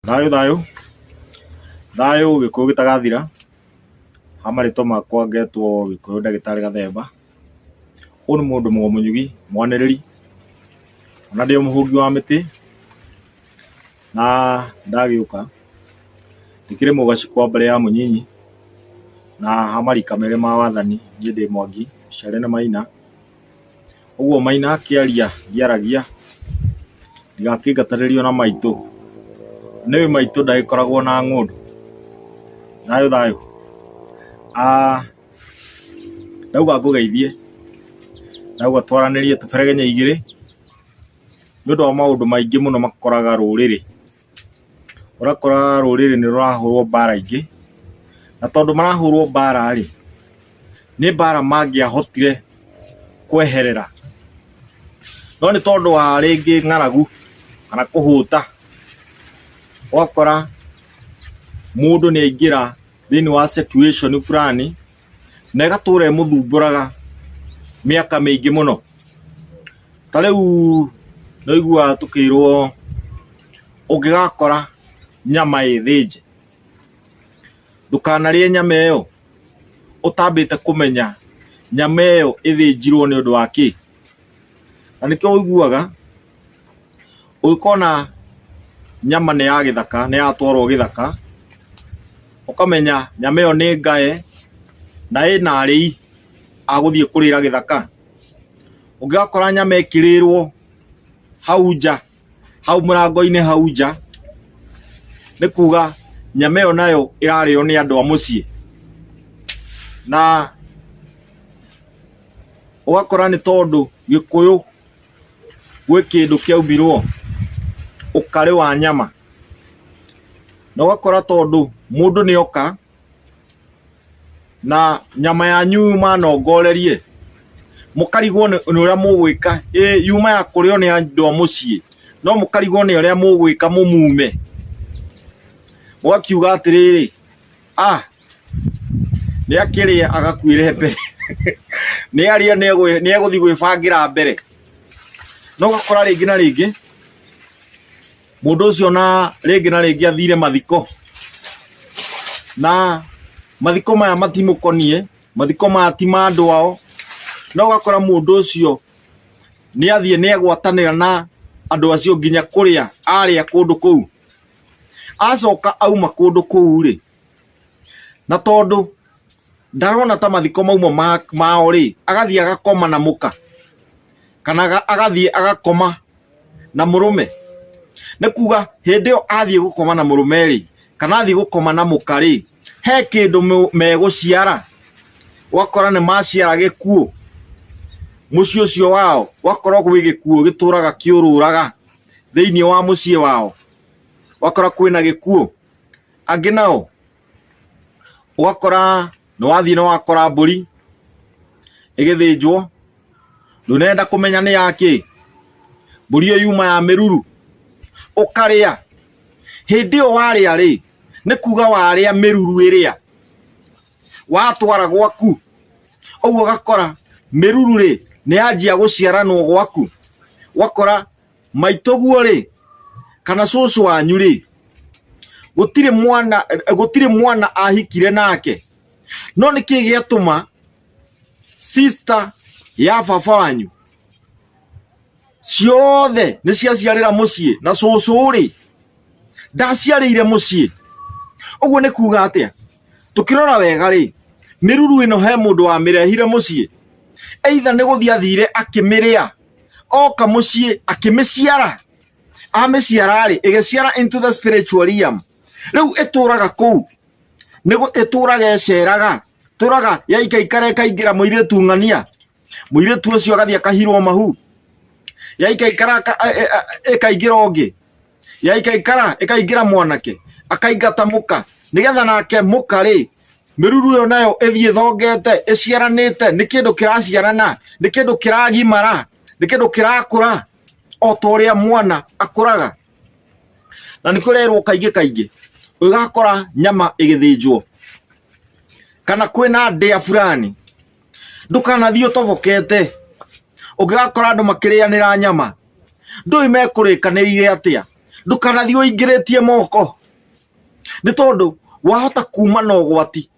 Thayũ thayũ, thayũ gĩkũyũ gĩtagathira, ha marĩtwa makwa ngetwo Gĩkũyũ ndagĩtarĩ Gathemba, ũyũ nĩ mũndũ mũnyugi mwanĩrĩri, ona ndĩ o mũhũngi wa mĩtĩ, na ndagĩũka ndĩkĩrĩ mũgacikũ wa mbarĩ ya mũnyinyi, na ha marika merĩ ma wathani niĩ ndĩ Mwangi mũciare nĩ Maina. Ũguo Maina akĩaria ndiaragia, ndigakĩngatanĩrio na maitũ, nĩũĩ maitũ ndagĩkoragwo na ng'ũndũ. Thayũ thayũ. Ndauga ngũgeithie, ndauga twaranĩrie tũberegenye igĩrĩ, nĩ ũndũ wa maũndũ maingĩ mũno makoraga rũrĩrĩ. Ũrakora rũrĩrĩ nĩ rũrahũrwo mbara ingĩ, na tondũ marahũrwo mbara rĩ, nĩ mbara mangĩahotire kweherera, no nĩ tondũ wa rĩngĩ ng'aragu kana kũhũta, ũgakora mũndũ nĩ aingĩra thĩinĩ wa situation fulani na ĩgatũra ĩmũthumbũraga mĩaka mĩingĩ mũno. Ta rĩu nĩ ũiguaga tũkĩrwo ũngĩgakora nyama ĩ thĩnje, ndũkanarĩe nyama ĩyo ũtambĩte kũmenya nyama ĩyo ĩthĩnjirwo nĩ ũndũ wa kĩ. Na nĩkĩo ũiguaga ũngĩkona nyama nĩ ya gĩthaka nĩ yatwarwo gĩthaka, ũkamenya nyama ĩyo nĩ ngae na ĩna arĩi a gũthiĩ kũrĩra gĩthaka. Ũngĩgakora nyama ĩkĩrĩrwo hau nja hau mũrango-inĩ hau nja, nĩ kuga nyama ĩyo nayo ĩrarĩo nĩ andũ a mũciĩ. Na ũgakora nĩ tondũ gĩkũyũ gwĩ kĩndũ kĩaumirwo ũkarĩ wa nyama. Na ũgakora tondũ mũndũ nĩ oka na nyama yanyu yuma nongorerie, mũkarigwo nĩ ũrĩa mũgwĩka, ĩ yuma ya kũrĩo nĩ andũ a mũciĩ, no mũkarigwo nĩ ũrĩa mũgwĩka mũmume. Mũgakiuga atĩrĩrĩ, ah nĩ akĩrĩe agakuĩre mbere, nĩ arĩe nĩ egũthiĩ gwĩbangĩra mbere. No ũgakora rĩngĩ na rĩngĩ Mũndũ ũcio na rĩngĩ na rĩngĩ athire mathiko, na mathiko maya matimũkoniĩ, mathiko maya ti ma andũ ao, no ũgakora mũndũ ũcio nĩ athiĩ nĩ egwatanĩra na andũ acio nginya kũrĩa arĩa kũndũ kũu. Acoka auma kũndũ kũu rĩ, na tondũ ndarona ta mathiko mauma mao rĩ, agathiĩ agakoma na mũka, kana agathiĩ agakoma na mũrũme. Nĩ kuga hĩndĩ ĩyo athiĩ gũkoma na mũrũme rĩ, kana athiĩ gũkoma na mũka rĩ, he kĩndũ megũciara, ũgakora nĩ maciara gĩkuũ mũciĩ ũcio wao, ũgakora gwĩ gĩkuũ gĩtũraga kĩũrũraga thĩiniĩ wa mũciĩ wao, ũgakora kwĩna gĩkuũ. Angĩ nao ũgakora nĩ wathiĩ na wakora mbũri ĩgĩthĩnjwo, ndũnenda kũmenya nĩ yakĩ, mbũri ĩyo yuma ya mĩruru, ũkarĩa. Hĩndĩ ĩyo warĩa rĩ, nĩ kuga warĩa mĩruru ĩrĩa watwara gwaku, ũguo ũgakora mĩruru rĩ, nĩ yanjia gũciaranwo gwaku, ũgakora maitũguo rĩ kana cũcũ wanyu rĩ gũtirĩ mwana gũtirĩ mwana ahikire nake no nĩkĩ gĩatũma sister ya baba wanyu ciothe nĩ ciaciarĩra mũciĩ na cũcũ rĩ ndaciarĩire mũciĩ ũguo nĩ kuga atĩa tũkĩrora wega rĩ mĩruru ĩno he mũndũ wamĩrehire mũciĩ either nĩ gũthiĩ athire akĩmĩrĩa oka mũciĩ akĩmĩciara amĩciara rĩ ĩgĩciara into the spiritual realm rĩu ĩtũraga kũu nĩ ĩtũraga ĩceraga tũraga yaikaikara ĩkaingĩra mũirĩtu ng'ania mũirĩtu ũcio agathiĩ akahirwo mahu yaikaikara ĩkaingĩra ũngĩ yaikaikara ĩkaingĩra mwanake akaingata mũka nĩgetha nake mũka rĩ mĩruru ĩyo nayo ĩthiĩ ĩthongete ĩciaranĩte nĩ kĩndũ kĩraciarana nĩ kĩndũ kĩragimara nĩ kĩndũ kĩrakũra o ta ũrĩa mwana akũraga na nĩ kũrerwo kaingĩ kaingĩ ũgakora nyama ĩgĩthĩnjwo kana kwĩna ndĩa fulani ndũkanathiĩ ũtobokete ũngĩgakora andũ makĩrĩanĩra nyama ndũĩ mekũrĩkanĩrire atĩa ndũkanathiĩ ũingĩrĩtie moko. Nĩ tondũ wahota kuma na ũgwati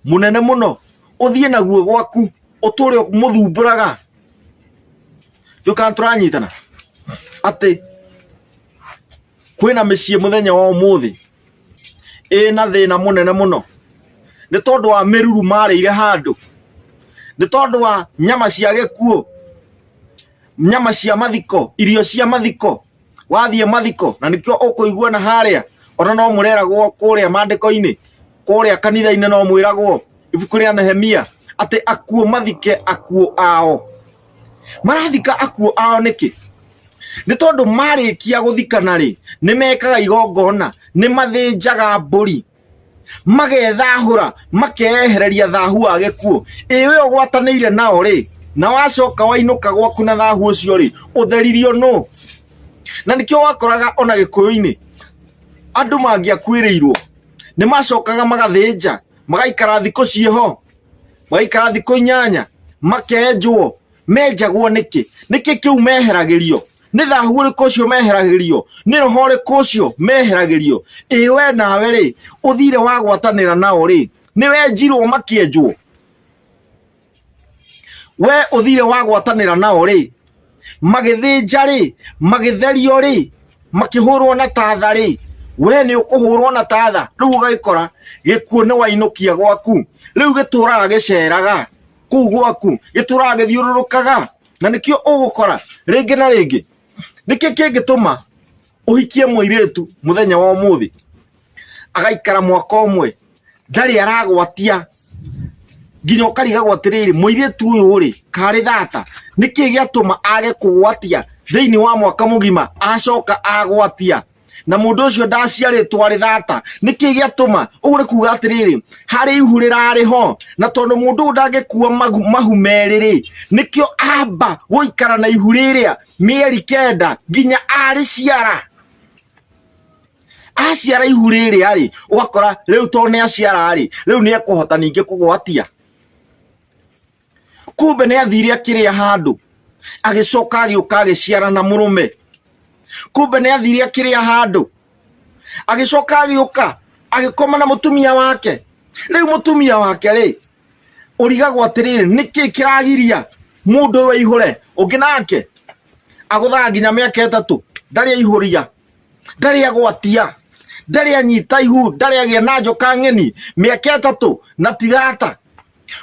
mũnene mũno, ũthiĩ naguo gwaku ũtũre mũthumbũraga. Ndiũĩ kana tũranyitana atĩ kwĩna mĩciĩ mũthenya wa ũmũthĩ ĩna thĩna mũnene mũno nĩ tondũ wa mĩruru marĩire handũ, nĩ tondũ wa nyama cia gĩkuũ, nyama cia mathiko, irio cia mathiko. Wathiĩ mathiko na nĩkĩo ũkũigua na harĩa ona no mũreragwo kũrĩa mandĩko-inĩ, kũrĩa kanitha-inĩ no mwĩragwo ibuku rĩa Nehemia atĩ akuũ mathike akuũ ao. Marathika akuũ ao nĩkĩ? Nĩ tondũ marĩkia gũthikana rĩ, nĩ mekaga igongona, nĩ mathĩnjaga mbũri, magethahũra, makeyehereria thahu wa gĩkuũ. Ĩ we ũgwatanĩire nao rĩ, na wacoka wainũka gwaku na thahu ũcio rĩ, ũtheririo nũ? Na nĩkĩo wakoraga ona gĩkũyũ-inĩ andũ mangĩakuĩrĩirwo nĩ macokaga magathĩnja, magaikara thikũ ciĩho, magaikara thikũ 8 makenjwo. Menjagwo nĩkĩ? Nĩkĩ kĩu meheragĩrio? Nĩ thahu ũrĩkũ ũcio meheragĩrio? Nĩ roho ũrĩkũ ũcio meheragĩrio? Ĩ we nawe rĩ, ũthire wagwatanĩra nao rĩ, nĩ wenjirwo makĩenjwo? We ũthire wagwatanĩra nao rĩ, magĩthĩnja rĩ, magĩtherio rĩ, makĩhũrwo na tatha rĩ, we nĩ ũkũhũrwo na tatha? Rĩu ũgagĩkora gĩkuũ nĩ wainũkia gwaku, rĩu gĩtũraga gĩceraga kũu gwaku, gĩtũraga gĩthiũrũrũkaga. Na nĩkĩo ũgũkora rĩngĩ na rĩngĩ, nĩkĩ kĩngĩtũma ũhikie mũirĩtu mũthenya wa ũmũthĩ agaikara mwaka ũmwe ndarĩ aragwatia, nginya ũkarigagwo atĩrĩrĩ, mũirĩtu ũyũ rĩ karĩ thata, nĩkĩ gĩatũma age kũgwatia thĩinĩ wa mwaka mũgima, acoka agwatia na mũndũ ũcio ndaciarĩtwo arĩ thata, nĩkĩ gĩatũma? Ũguo nĩ kuga atĩrĩrĩ, harĩ ihu rĩrarĩ ho, na tondũ mũndũ ũyũ ndangĩkua mahu merĩ rĩ, nĩkĩo amba gũikara na ihu rĩrĩa mĩeri 9 nginya arĩciara. Aciara ihu rĩrĩa rĩ, ũgakora rĩu tondũ nĩ aciara rĩ, rĩu nĩ ekũhota ningĩ kũgwatia. Kumbe nĩ athire akĩrĩa handũ, agĩcoka agĩũka agĩciara na mũrũme. Kumbe nĩ athire akĩrĩa handũ, agĩcoka agĩũka agĩkoma na mũtumia wake. Rĩu mũtumia wake rĩ, ũrigagwo atĩrĩrĩ, nĩkĩ kĩragiria mũndũ ũyũ aihũre? Ũngĩ nake agũthaga nginya mĩaka 3, ndarĩ aihũria, ndarĩ agwatia, ndarĩ anyita ihu, ndarĩ agĩa na njoka ng'eni, mĩaka 3 na ti thata.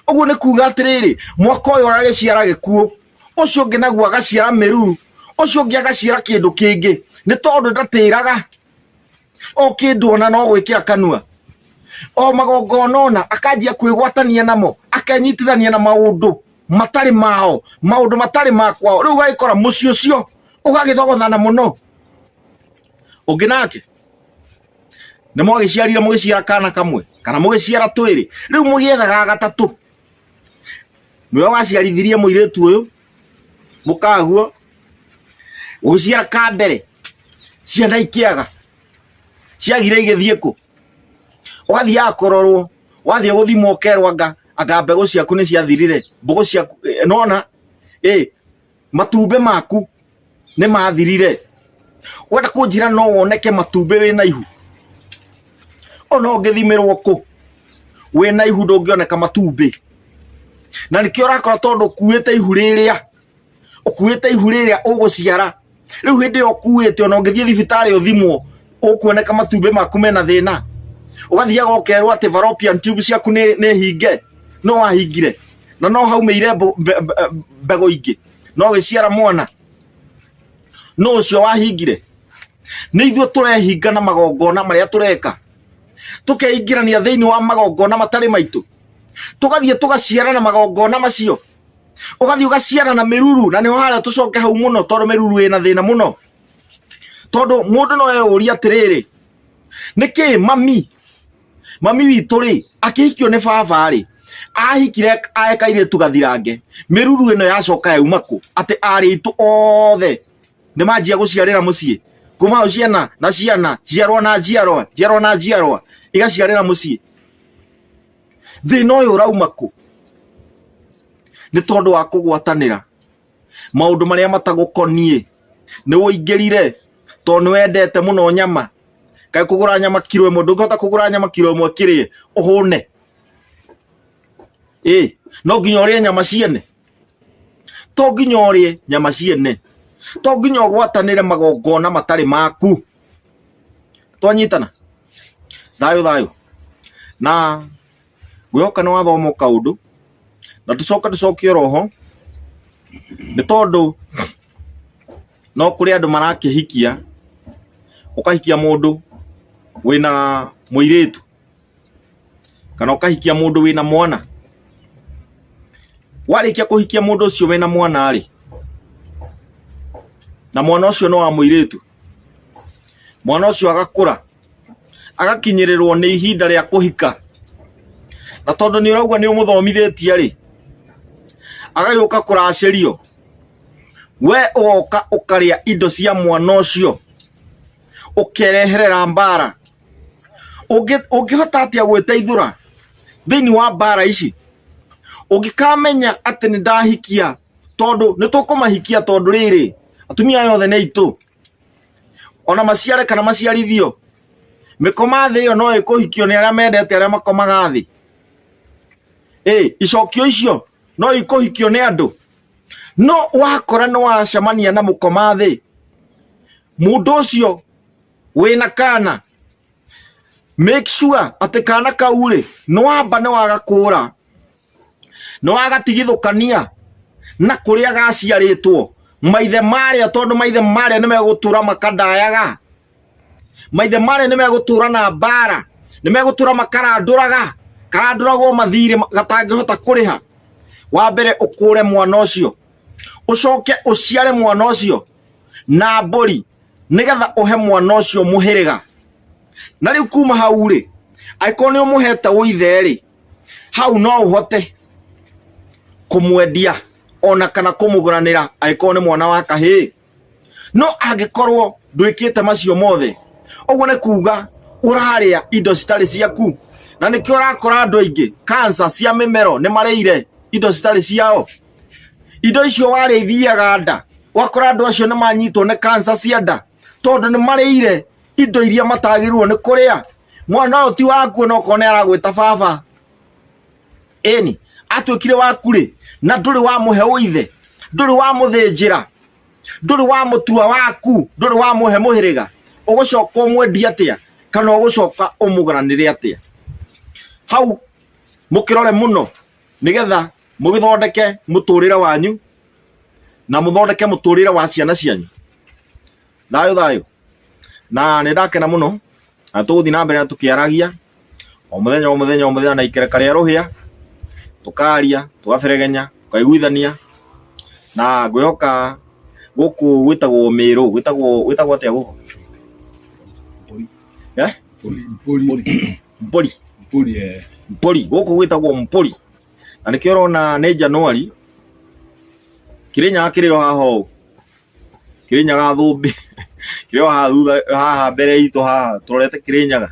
Ũguo nĩ kuga atĩrĩrĩ, mwaka ũyũ agagĩciara gĩkuũ, ũcio ũngĩ naguo agaciara mĩruru, ũcio ũngĩ agaciara kĩndũ kĩngĩ, nĩ tondũ ndatĩraga o kĩndũ ona no gwĩkĩra kanua, o magongona ona akanjia kwĩgwatania namo, akenyitithania na maũndũ matarĩ mao, maũndũ matarĩ ma kwao. Rĩu ũgagĩkora mũciĩ ũcio ũgagĩthogothana mũno. Ũngĩ nake nĩ mwagĩciarire mũgĩciara kana kamwe kana mũgĩciara twĩrĩ, rĩu mũgĩethaga gatatũ. Nĩwe waciarithirie mũirĩtu ũyũ mũkaguo, ũgĩciara ka mbere, ciana ikĩaga, ciagire igĩthiĩ kũ? Ũgathiaga kũrorwo, wathiĩ gũthimwo ũkerwo anga anga mbegũ ciaku nĩ ciathirire, mbũgũ ciaku, nona matumbĩ maku nĩ mathirire. Wenda kũnjĩra no woneke matumbĩ wĩna ihu? Ona ũngĩthimĩrwo kũ wĩna ihu ndũngĩoneka matumbĩ. Na nĩkĩo ũrakora tondũ ũkuĩte ihu rĩrĩa, ũkuĩte ihu rĩrĩa ũgũciara, rĩu hĩndĩ ĩyo ũkuĩte ona ũngĩthiĩ thibitarĩ ũthimwo ũkuoneka matumbĩ maku mena thĩna. Ũgathiaga ũkerwo atĩ fallopian tube ciaku nĩ hinge, no wahingire na no haumĩire mbegũ ingĩ, no ũgĩciara mwana. No ũcio wahingire. Nĩ ithuĩ tũrehinga na magongona marĩa tũreka, tũkeingĩrania thĩinĩ wa magongona matarĩ maitũ, tũgathiĩ tũgaciara na magongona macio, ũgathiĩ ũgaciara na mĩruru. Na nĩho harĩa tũcoke hau mũno, tondũ mĩruru ĩna thĩna mũno, tondũ mũndũ no eyũrie atĩrĩrĩ, nĩkĩ mami witũ rĩ akĩhikio nĩ baba rĩ, ahikire ae kairĩtu gathirange, mĩruru ĩno yacoka yauma kũ? Atĩ arĩ aitũ othe nĩ manjia gũciarĩra mũciĩ, kuma hau ciana na ciana, njiarwa na njiarwa, njiarwa na njiarwa igaciarĩra mũciĩ. Thĩna ũyũ ũrauma kũ? Nĩ tondũ wa kũgwatanĩra maũndũ marĩa matagũkoniĩ. Nĩ ũingĩrire tondũ nĩ wendete mũno nyama, Kaĩ kũgũra nyama kiro ĩmwe ndũngĩhota kũgũra nyama kiro ĩmwe kĩrĩe ũhũne? Ĩ no nginya ũrĩe nyama ciene? To nginya ũrĩe nyama ciene, to nginya ũgwatanĩre magongona matarĩ maku. Twanyitana? Thayũ thayũ. Na ngwĩhoka nĩ wathoma kaũndũ na tũcoke tũcokie roho, nĩ tondũ no kũrĩ andũ marakĩhikia, ũkahikia mũndũ wĩna mũirĩtu kana ũkahikia mũndũ wĩna mwana. Warĩkia kũhikia mũndũ ũcio wĩna mwana rĩ, na mwana ũcio nĩ wa mũirĩtu, mwana ũcio agakũra agakinyĩrĩrwo nĩ ihinda rĩa kũhika, na tondũ nĩ ũrauga nĩ ũmũthomithĩtie rĩ, agagĩũka kũracĩrio, we ũgoka ũkarĩa indo cia mwana ũcio, ũkereherera mbara. Ũngĩhota atĩa gwĩteithũra thĩinĩ wa mbara ici ũngĩkamenya atĩ nĩ ndahikia? Tondũ nĩ tũkũmahikia, tondũ rĩrĩ, atumia aya othe nĩ aitũ, ona maciare kana maciarithio. Mĩkoma thĩ ĩyo no ĩkũhikio nĩ arĩa mendete arĩa makomaga thĩ. Ĩ icokio icio no ikũhikio nĩ andũ. No wakora nĩ wacemania na mũkoma thĩ, mũndũ ũcio wĩna kana, make sure atĩ kana kau rĩ, nĩ wamba nĩ wagakũra, nĩ wagatigithũkania na kũrĩa gaciarĩtwo, maithe marĩa, tondũ maithe marĩa nĩ megũtũra makandayaga, maithe marĩa nĩ megũtũra na mbara, nĩ megũtũra makarandũraga, karandũragwo mathirĩ gatangĩhota kũrĩha. Wa mbere ũkũre mwana ũcio, ũcoke ũciare mwana ũcio na mbũri, nĩgetha ũhe mwana ũcio mũhĩrĩga. Na rĩu kuma hau rĩ, angĩkorwo nĩ ũmũhete ũithe rĩ, hau no ũhote kũmwendia ona kana kũmũgũranĩra, angĩkorwo nĩ mwana wa kahĩĩ. No angĩkorwo ndwĩkĩte macio mothe, ũguo nĩ kuga ũrarĩa indo citarĩ ciaku, na nĩkĩo ũrakora andũ aingĩ cancer cia mĩmero nĩ marĩire indo citarĩ ciao. Indo icio warĩa ithiaga nda, ũgakora andũ acio nĩ manyitwo nĩ cancer cia nda, tondũ nĩ marĩire indo iria matagĩrĩirwo nĩ kũrĩa. Mwana ũyũ ti waku, ona okorwo nĩ aragwĩta baba, ĩni atuĩkire waku rĩ, na ndũrĩ wamũhe ũithe, ndũrĩ wamũthĩnjĩra, ndũrĩ wamũtua waku, ndũrĩ wamũhe mũhĩrĩga, ũgũcoka ũmwendie atĩa, kana ũgũcoka ũmũgũranĩre atĩa? Hau mũkĩrore mũno, nĩgetha mũgĩthondeke mũtũrĩre wanyu na mũthondeke mũtũrĩre wa ciana cianyu. Thayũ thayũ. Na nĩ ndakena mũno, na tũgũthiĩ na mbere na tũkĩaragia o mũthenya o mũthenya o mũthenya na ikereka rĩa rũhĩa, tũkaria, tũgaberegenya, tũkaiguithania. Na ngwĩhoka gũkũ gwĩtagwo Mĩrũ, gwĩtagwo atĩa gũkũ? Eh? Mpori. Mpori. Mpori, eh. Mpori, gũkũ gwĩtagwo Mpori. Na nĩkĩo ũrona nĩ Januari, Kĩrĩnyaga kĩrĩ o haha ũũ, Kĩrĩnyaga thũmbĩ kĩrĩ o haha thutha, haha mbere itũ haha tũrorete Kĩrĩnyaga.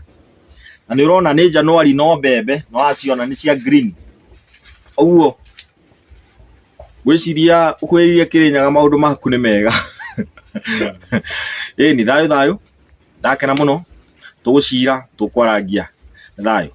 Na nĩ ũrona nĩ Januari, no mbembe no waciona nĩ cia green. Ũguo ngwĩciria ũkwĩrire Kĩrĩnyaga maũndũ maku nĩ mega. Ĩni thayũ thayũ, ndakena mũno, tũgũcira, tũkwarangia. Thayũ.